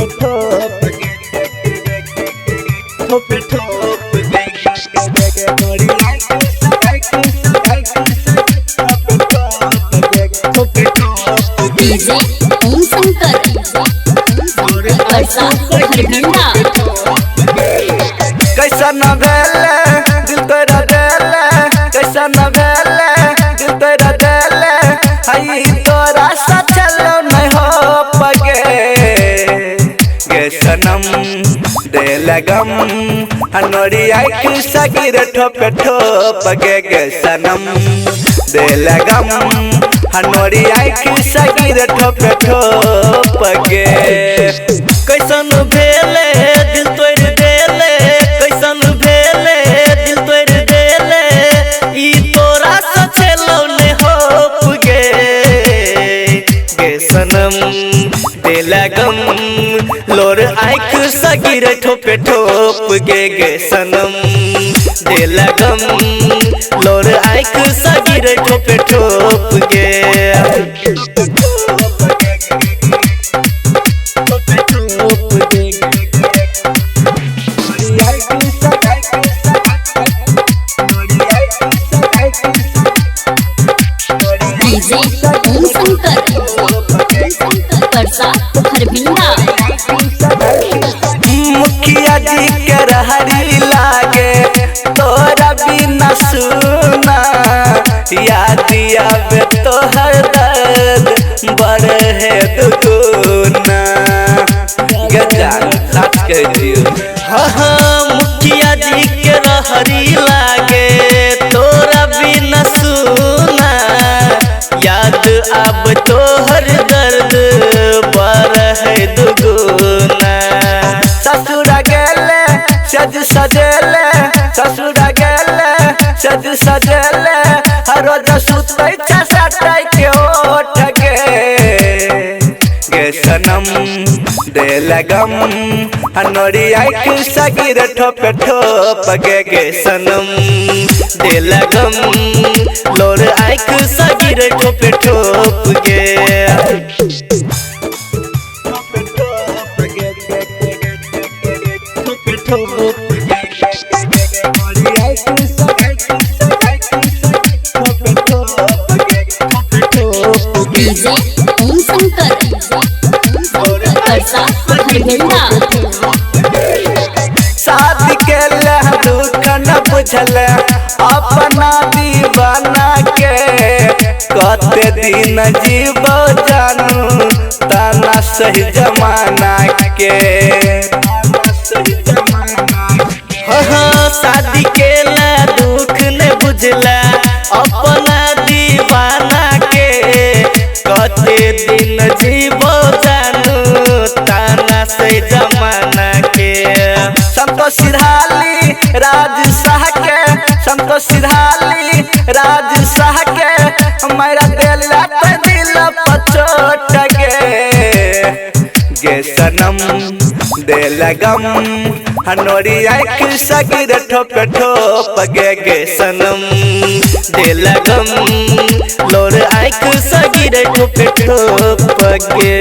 ठोप ठोप डीजे ओम शंकर परसा हरभिंडा। कैसा न भेले दिल तोरा देले, कैसा न भेले दिल तोरा देले, हई तोरा सचलो नहीं हो पगे गे सनम देल गम हनोरी आँख सगिर ठोप ठोप गे गे सनम देल गम हनोरी आँख सगिर ठोप ठोप गे। कैसन भेले दिल तोड़ देले, कैसन भेले दिल तोड़ देले, ई तोरा सचलो ने होप गे गे सनम देला गम लोर आँख सगिर ठोपे ठोप गे गे सनम देला गम लोर आँख सगिर ठोपे ठोप गे। डीजे ओम शंकर परसा हरभिंडा। मुखिया जी के रहरी लागे तोरा बिना सुना, याद आवे तोहर दर्द बढ़े दुगुना गजान साच कह दियो। हाँ हाँ मुखिया जी के रहरी लागे तोरा बिना सुना, याद आब तोहर दर्द बढ़े दुगुना। ससुर गेले सज सजेले, ससुर गेले सज सजेले, हर रोज सुतै छै सटै के ओठ गे गे सनम देल गम हनोरी आँख सगिर ठोप ठोप गे गे सनम देल गम लोर आँख सगिर ठोप ठोप गे। डीजे ओम शंकर परसा हरभिंडा। शादी के ले दुख न बुझल अपना दीवाना के, कते दिन जीवो जानू ताना सही जमाना के। हाँ शादी के ला दुख न बुझला अपना दीवाना के, कते दिन जीवो जानू ताना से जमाना के। संतोष सिधाली राज शाह के, संतोष सिधाली राज शाह के, मेरा दिल दिल पचोट गे गे सनम देल गम हनोरी आँख सगिर ठोप ठोप गे गे सनम देल गम लोर आँख सगिर ठोप ठोप गे।